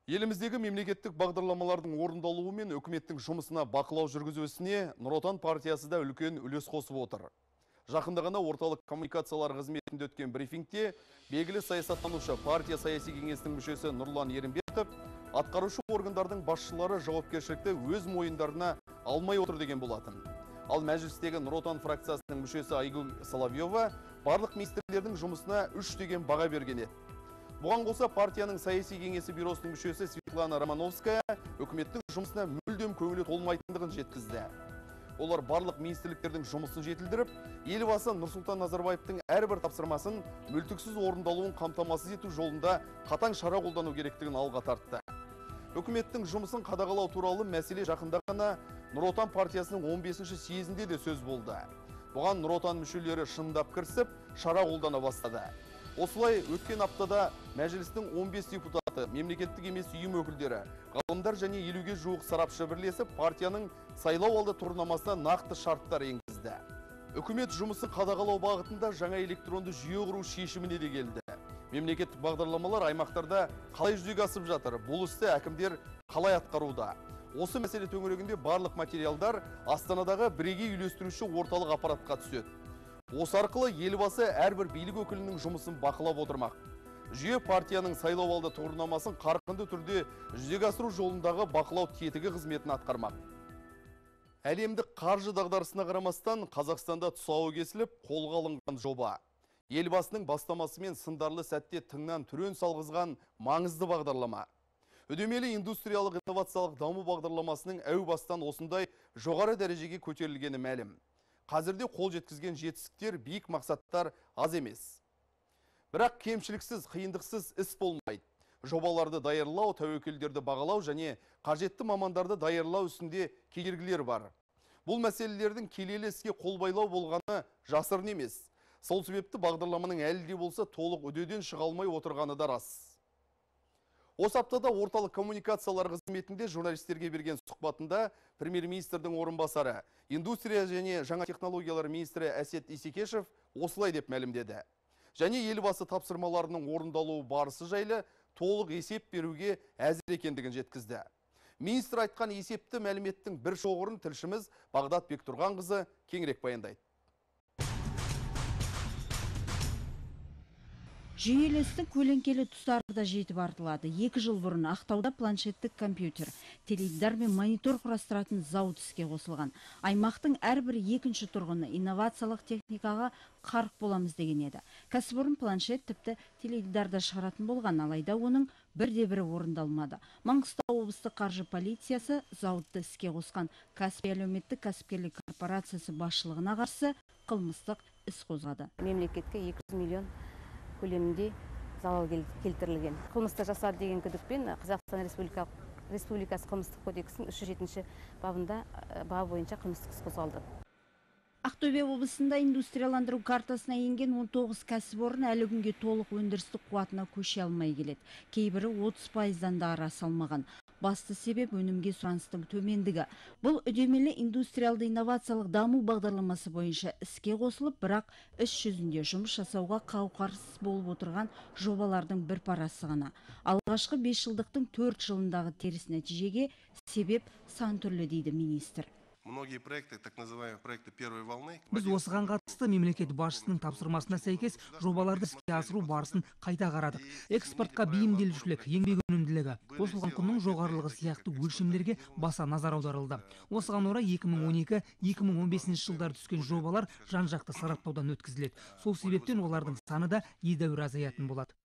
Еліміздегі мемлекеттік бағдарламалардың орындалуы мен үкіметтің жұмысына бақылау жүргізу ісіне Нұр Отан партиясы да үлкен үлес қосып отыр. Жақында ғана орталық коммуникациялар қызметінде өткен брифингте белгілі саясаттанушы, партия саяси кеңесінің мүшесі Нұрлан Ерімбетов атқарушы органдардың басшылары жауапкершілікті өз мойындарына алмай отыр деген болатын. Ал мәжілістегі Нұр Отан фракциясының мүшесі Айгүл Соловьева барлық министрлердің жұмысына 3 деген баға берген еді. Бұған қоса партияның саяси кеңесі бюросының мүшесі Светлана Романовская үкіметтің жұмысына мүлдем көңілі толмайтындығын жеткізді. Олар барлық министрліктердің жұмысын жетілдіріп, Елбасы Нұрсұлтан Назарбаевтың әрбір тапсырмасын мүлтіксіз орындалуын қамтамасыз ету жолында қатаң шара қолдану керектігін алға тартты. Үкіметтің жұмысын қадағалау туралы мәселе жақында ғана Нұр Отан партиясының 15-ші съезінде де сөз болды. Бұған Нұр Отан мүшелері шындап кірісіп, шара қолдана бастады. Осылай өткен аптада мәжілістің 15 депутаты, мемлекеттік емес ұйым өкілдері, ғалымдар және 50-ге жуық сарапшы бірлесіп, партияның сайлау алды тұғырнамасына нақты шарттар енгізді. Үкімет жұмысын қадағалау бағытында жаңа электронды жүйе құру шешіміне де келді. Мемлекеттік бағдарламалар аймақтарда қалай жүзеге асып жатыр, бұл істі әкімдер қалай атқаруда? Осы мәселе төңірегінде барлық материалдар Астанадағы бірегей үйлестіруші орталық аппаратқа түседі. Осы арқылы Елбасы әрбір билік өкілінің жұмысын бақылап отырмақ. Жүйе партияның сайлау алды тұғырнамасын қарқынды түрде жүзеге асыру жолындағы бақылау тетігі қызметін атқармақ. Әлемдік қаржы дағдарысына қарамастан Қазақстанда тұсауы кесіліп, қолға алынған жоба. Елбасының бастамасымен сындарлы сәтте тыңнан түрен салғызған маңызды бағдарлама. Үдемелі индустриялық инновациялық даму бағдарламасының әу бастан осындай жоғары дәрежеге көтерілгені мәлім. Қазірде қол жеткізген жетістіктер, биік мақсаттар аз емес. Бірақ кемшіліксіз, қиындықсыз іс болмайды. Жобаларды даярлау, тәуекелдерді бағалау және қажетті мамандарды даярлау үстінде кедергілер бар. Бұл мәселелердің келелі іске қол байлау болғаны жасырын емес. Сол себепті бағдарламаның әлі де болса толық үдеден шыға алмай отырғаны да рас. Осы аптада орталық коммуникациялар қызметінде журналистерге берген сұхбатында премьер-министрдің орынбасары, индустрия және жаңа технологиялар министрі Әсет Исекешев осылай деп мәлімдеді. Және Елбасы тапсырмаларының орындалуы барысы жайлы толық есеп беруге әзір екендігін жеткізді. Министр айтқан есепті мәліметтің бір шоғырын тілшіміз Бағдат Бектұрғанқызы кеңірек баяндайды. Жүйелі істің көлеңкелі тұстары да жетіп артылады. 2 жыл бұрын Ақтауда планшеттік компьютер, теледидар мен монитор құрастыратын зауыт іске қосылған. Аймақтың әрбір екінші тұрғыны инновациялық техникаға қарық боламыз деген еді. Кәсіпорын планшет тіпті теледидарда шығаратын болған, алайда оның бірде-бірі орындалмады. Маңғыстау облыстық қаржы полициясы зауытты іске қосқан Каспий әлеуметтік кәсіпкерлік корпорациясы басшылығына қарсы қылмыстық іс қозғады. Мемлекетке 200 миллион көлемінде залал келтірілген. Қылмысты жасады деген күдікпен Қазақстан Республикасы қылмыстық кодексінің 307-ші бабында бабы бойынша қылмыстық іс қозғалды. Ақтөбе облысында индустрияландыру картасына енген 19 кәсіпорын әлі күнге толық өндірістік қуатына көше алмай келеді. Кейбірі 30%-дан да ара салмаған. Басты себеп өнімге сұраныстың төмендігі. Бұл үдемелі индустриалды инновациялық даму бағдарламасы бойынша іске қосылып, бірақ іс жүзінде жұмыс жасауға қауқарсыз болып отырған жобалардың бір парасы ғана. Алғашқы 5 жылдықтың 4 жылындағы теріс нәтижеге себеп сан түрлі, дейді министр. Многие проекты, так называемые проекты первой волны. Біз осыған қатысты мемлекет басшысының тапсырмасына сәйкес жобаларды іске асыру барысын қайта қарадық. Экспортқа бейімделушілік, еңбек өнімділігі, қосылған құнның жоғарылығы сияқты өлшемдерге баса назар аударылды. Осыған орай 2012-2015 жылдары түскен жобалар жан-жақты сараптаудан өткізіледі. Сол себептен олардың саны да едәуір азаятын болады.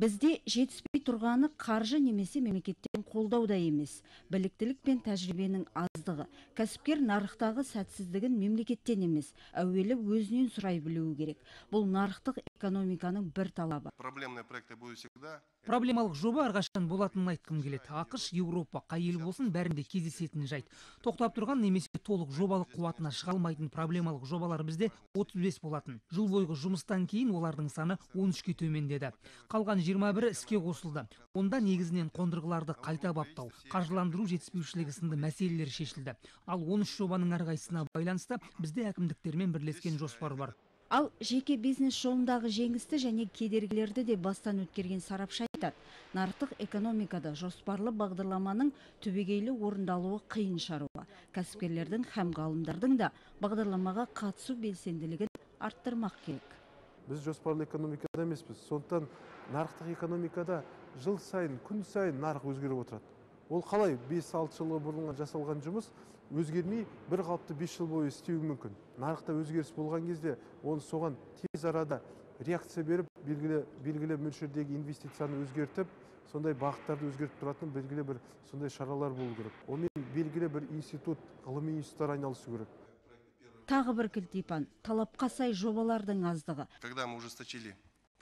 Бізде жетіспей тұрғаны қаржы немесе мемлекеттен қолдау да емес, біліктілік пен тәжірибенің аздығы. Кәсіпкер нарықтағы сәтсіздігін мемлекеттен емес, әуелі өзінен сұрай білуі керек. Бұл нарықтық экономиканың бір талабы. Проблемные проекты будут всегда. Проблемалық жоба әрқашан болатынын айтқым келеді. АҚШ, Еуропа, қай ел болсын бәрінде кездесетін жайт. Тоқтап тұрған немесе толық жобалық қуатына шыға алмайтын проблемалық жобалар бізде 35 болатын. Жыл бойғы жұмыстан кейін олардың саны 13-ке төмендеді. Қалған 21-і іске қосылды. Онда негізінен қондырғыларды қайта баптау, қаржыландыру жетіспеушілігі сынды мәселелер шешілді. Ал 13 жобаның әрқайсысына байланысты бізде әкімдіктермен бірлескен жоспар бар. Ал жеке бизнес жолындағы жеңісті және кедергілерді де бастан өткерген сарапшы айтады. Нарықтық экономикада жоспарлы бағдарламаның түбегейлі орындалуы қиын шаруа. Кәсіпкерлердің һәм ғалымдардың да бағдарламаға қатысу белсенділігін арттырмақ керек. Біз жоспарлы экономикада емеспіз. Сондықтан нарықтық экономикада жыл сайын, күн сайын нарық өзгеріп отырады. Ол қалай 5-6 жыл бұрын жасалған жұмыс өзгермей бір қалыпты 5 жыл бойы істеуі мүмкін. Нарықта өзгеріс болған кезде оны соған тез арада реакция беріп, белгілі мөлшердегі инвестицияны өзгертіп, сондай бағыттарды өзгертіп тұратын белгілі бір сондай шаралар болу керек. Онымен белгілі бір институт, ғылыми институттар айналысу керек. Тағы бір кілтипан, талапқа сай жобалардың аздығы. Когда мы ужесточили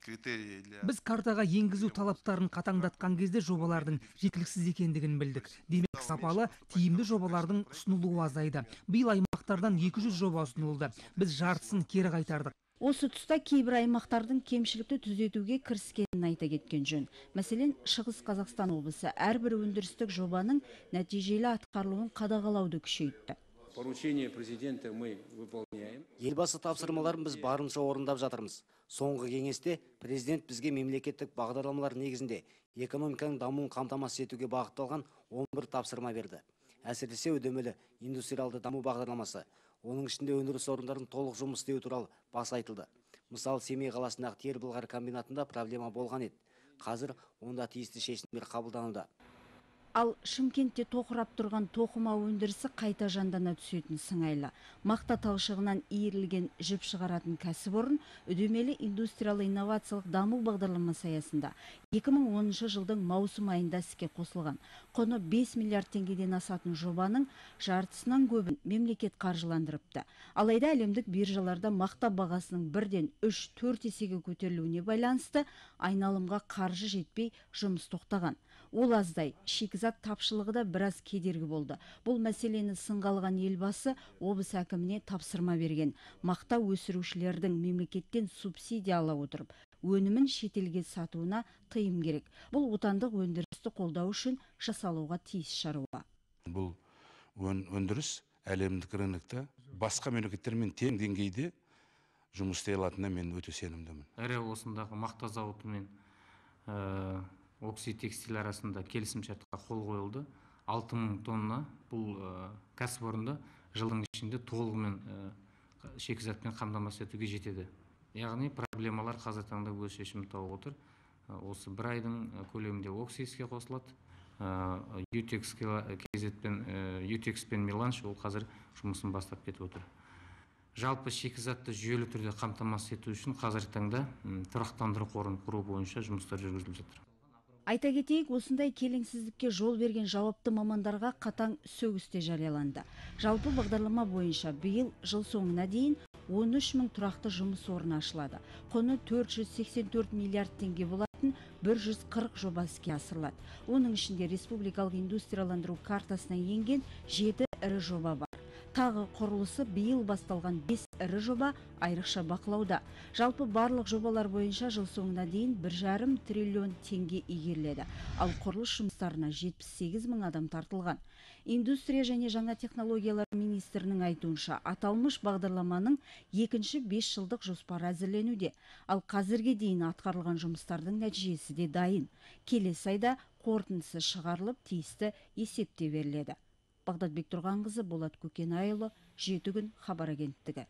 критерии для... Біз картаға енгізу талаптарын қатаңдатқан кезде жобалардың жеткіліксіз екендігін білдік. Демек, сапалы, тиімді жобалардың ұсынылуы азайды. Биыл аймақтардан 200 жоба ұсынылды. Біз жартысын кері қайтардық. Осы тұста кейбір аймақтардың кемшілікті түзетуге кіріскенін айта кеткен жөн. Мәселен, Шығыс Қазақстан облысы әрбір өндірістік жобаның нәтижелі атқарылуын қадағалауды күшейтті. Поручение президента мы выполняем. Елбасы тапсырмаларын біз барынша орындап жатырмыз. Соңғы кеңесте президент бізге мемлекеттік бағдарламалар негізінде экономиканың дамуын қамтамасыз етуге бағытталған 11 тапсырма берді. Әсіресе үдемелі индустриалды даму бағдарламасы, оның ішінде өндіріс орындарының толық жұмыс істеуі туралы баса айтылды. Мысалы, Семей қаласындағы тері былғары комбинатында проблема болған еді. Қазір онда тиісті шешімдер қабылдануда. Ал Шымкентте тоқырап тұрған тоқыма өндірісі қайта жандана түсетін сыңайлы. Мақта талшығынан иірілген жіп шығаратын кәсіпорын үдемелі индустриялы инновациялық даму бағдарламасы аясында 2010 жылдың маусым айында іске қосылған. Құны 5 миллиард теңгеден асатын жобаның жартысынан көбін мемлекет қаржыландырыпты. Алайда әлемдік биржаларда мақта бағасының бірден 3-4 есеге көтерілуіне байланысты айналымға қаржы жетпей жұмыс тоқтаған. Ол аздай, шикізат тапшылығы да біраз кедергі болды. Бұл мәселені сынға алған елбасы облыс әкіміне тапсырма берген. Мақта өсірушілердің мемлекеттен субсидия ала отырып, өнімін шетелге сатуына тыйым керек. Бұл отандық өндірісті қолдау үшін жасалуға тиіс шаруа. Бұл өндіріс әлемдік рынокта басқа мемлекеттермен тең деңгейде жұмыс істей алатынына мен өте сенімдімін. Ірі осындағы мақта зауытымен Окси текстиль арасында келісімшартқа қол қойылды. 6000 тонна бұл кәсіпорында жылдың ішінде толығымен шикізатпен қамтамасыз етуге жетеді. Яғни проблемалар қазіргі таңда өз шешімін тауып отыр. Осы бір айдың көлемінде Окси іске қосылады. Ютекс KZ-пен, Ютекс пен Меланж ол қазір жұмысын бастап кетіп отыр. Жалпы шикізатты жүйелі түрде қамтамасыз ету үшін қазіргі таңда тұрақтандыру қорын құру бойынша жұмыстар жүргізіліп жатыр. Айта кетейік, осындай келеңсіздікке жол берген жауапты мамандарға қатаң сөгіс те жарияланды. Жалпы бағдарлама бойынша биыл жыл соңына дейін 13 мың тұрақты жұмыс орны ашылады. Құны 484 миллиард теңге болатын 140 жоба іске асырылады. Оның ішінде республикалық индустрияландыру картасына енген 7 ірі жоба бар. Тағы құрылысы биыл басталған 5 ірі жоба айрықша бақылауда. Жалпы барлық жобалар бойынша жыл соңына дейін 1,5 триллион теңге игеріледі. Ал құрылыс жұмыстарына 78 мың адам тартылған. Индустрия және жаңа технологиялар министрінің айтуынша, аталмыш бағдарламаның екінші 5 жылдық жоспары әзірленуде. Ал қазірге дейін атқарылған жұмыстардың нәтижесі де дайын. Келесі айда қорытындысы шығарылып, тиісті есепте беріледі. Бағдат Бектұрғанқызы, Болат Көкенайұлы, 7 күн, Хабар агенттігі.